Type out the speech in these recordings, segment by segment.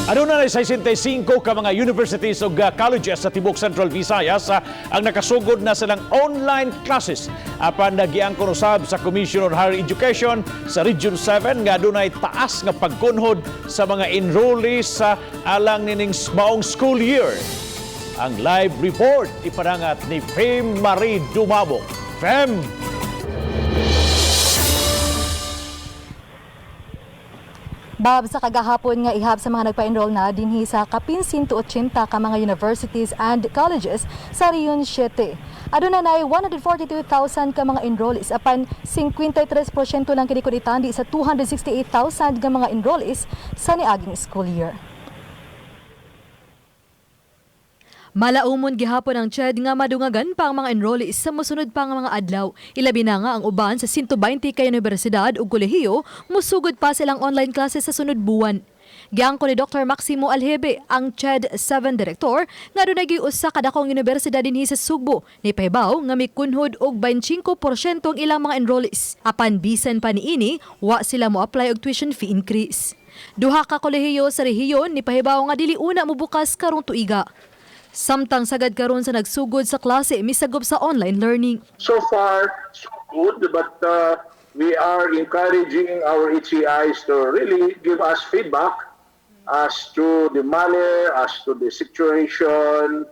Aduna na 65 ka mga universities ug colleges sa tibok Central Visayas ang nakasugod na silang online classes apan nagiangkon usab sa Commission on Higher Education sa Region 7 nga adunay taas nga pagkunhod sa mga enrollees sa alang nining maong school year. Ang live report ipadangat ni Fem Marie Dumabok. Fem! Bob, sa kagahapon nga ihap sa mga nagpa-enroll na dinhi sa kapin 180 ka mga universities and colleges sa Region 7. Aduna nay 142,000 ka mga enrollees apan 53% lang kini kun itandi sa 268,000 ka mga enrollees sa niaging school year. Malaumon gihapon ang CHED nga madungagan pa ang mga enrollees sa mosunod pa nga mga adlaw. Ilabi na nga ang uban sa 120 ka universidad ug kolehiyo musugod pa silang online classes sa sunod buwan. Giangko ni Dr. Maximo Alhebe, ang CHED 7 director, nga dunay giusa ka dakong universidad dinhi sa Sugbo, ni pahibaw nga mikunhod og 25% ang ilang mga enrollees. Apan bisan pa niini, wa sila mo apply og tuition fee increase. Duha ka kolehiyo sa rehiyon ni pahibaw nga dili una mobukas karong tuiga. Samtang sagad karon sa nagsugod sa klase misagop sa online learning. So far, so good, but we are encouraging our HEIs to really give us feedback as to the manner, as to the situation,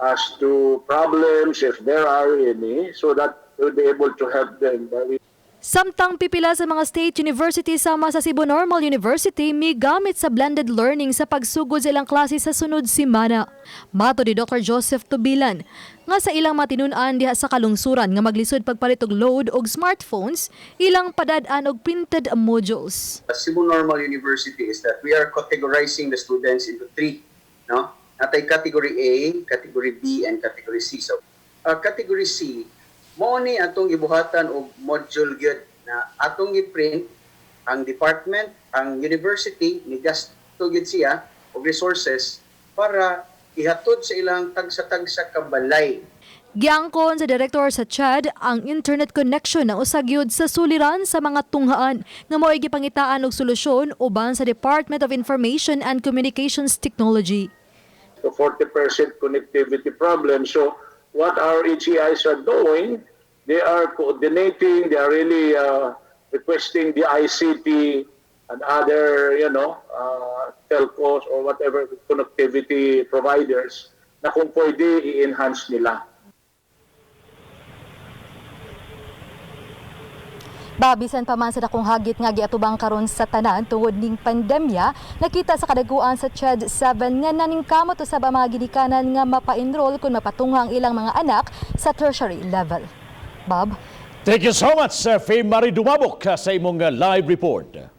as to problems, if there are any, so that we'll be able to help them. But we Samtang pipila sa mga state university sama sa Cebu Normal University migamit sa blended learning sa pagsugod sa ilang klase sa sunod semana. Mato ni Dr. Joseph Tubilan nga sa ilang matinun-an diha sa kalungsuran nga maglisod pagpalit og load og smartphones, ilang padad-an og printed modules. Cebu Normal University is that we are categorizing the students into three, no? Natay category A, category B, and category C. So, category C, mao ni atong gibuhatan og module gyud na atong gi-print ang department, ang university, ni gasto gyud siya og resources para ihatod sa ilang tagsa-tagsa ka balay. Giangkon sa direktor sa CHED ang internet connection ang usa gyud sa suliran sa mga tunghaan nga mao'y gipangitaan og solusyon uban sa Department of Information and Communications Technology. The 40% connectivity problem. So what our HEIs are doing, they are coordinating, they are really requesting the ICT and other telcos or whatever connectivity providers na kung pwede i-enhance nila. Babisan pa man sa dakong hagit nga giatubang karon sa tanan tungod ning pandemya, nakita sa kadaguan sa CHED 7 nga naningkamot usab ang mga ginikanan nga mapa-enroll kung mapatungha ang ilang mga anak sa tertiary level. Bob? Thank you so much, Fame Marie Dumabok, sa imong live report.